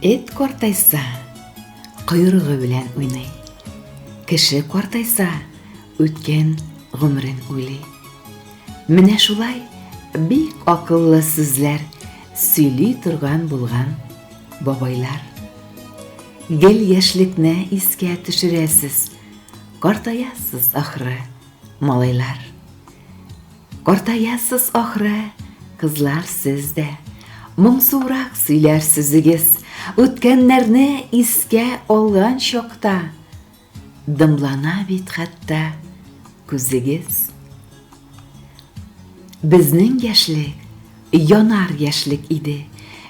Эт картайса, койрыгы белән уйный. Кеше картайса, үткән гомерен уйлый. Менә шулай бик акыллы сүзләр сөйли торган булган бабайлар. Гел яшьлекне искә төшерәсез, картаясыз ахры, малайлар. Картаясыз ахры, кызлар сез дә. Моңсурак сөйләр сүзегез, үткәннәрне искә алган чакта. Дымлана бит хәтта күзегез. Безнең яшьлек янар яшьлек иде.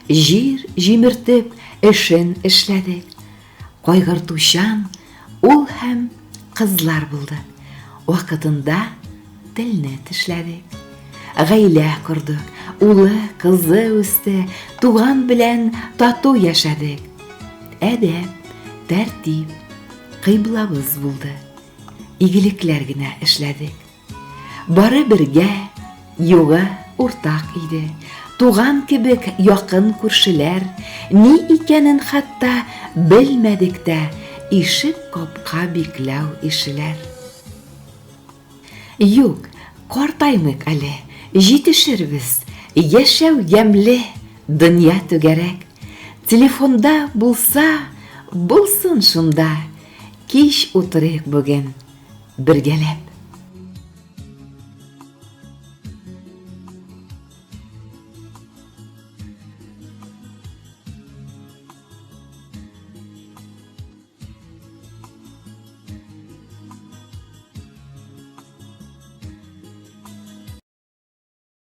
Җир җимертеп эшен эшләдек. Кайгыртучан ул һәм кызлар булды. Вакытында телне тешләдек. Гаилә кордык, улы, кызы үсте, туган белән тату яшәдек. Әдәп, тәртип, кыйблабыз булды. Игелекләр генә эшләдек. Бары бергә, югы уртак иде. Туган кебек якын күршеләр, ни икәнен хәтта белмәдек тә, ишек капка бикләү ишеләр. Юк, картаймыйк әле, җитешербез. Яшәү ямьле, дөнья түгәрәк. Телефонда булса, булсын шунда. Кич утырыйк бүген бергәләп.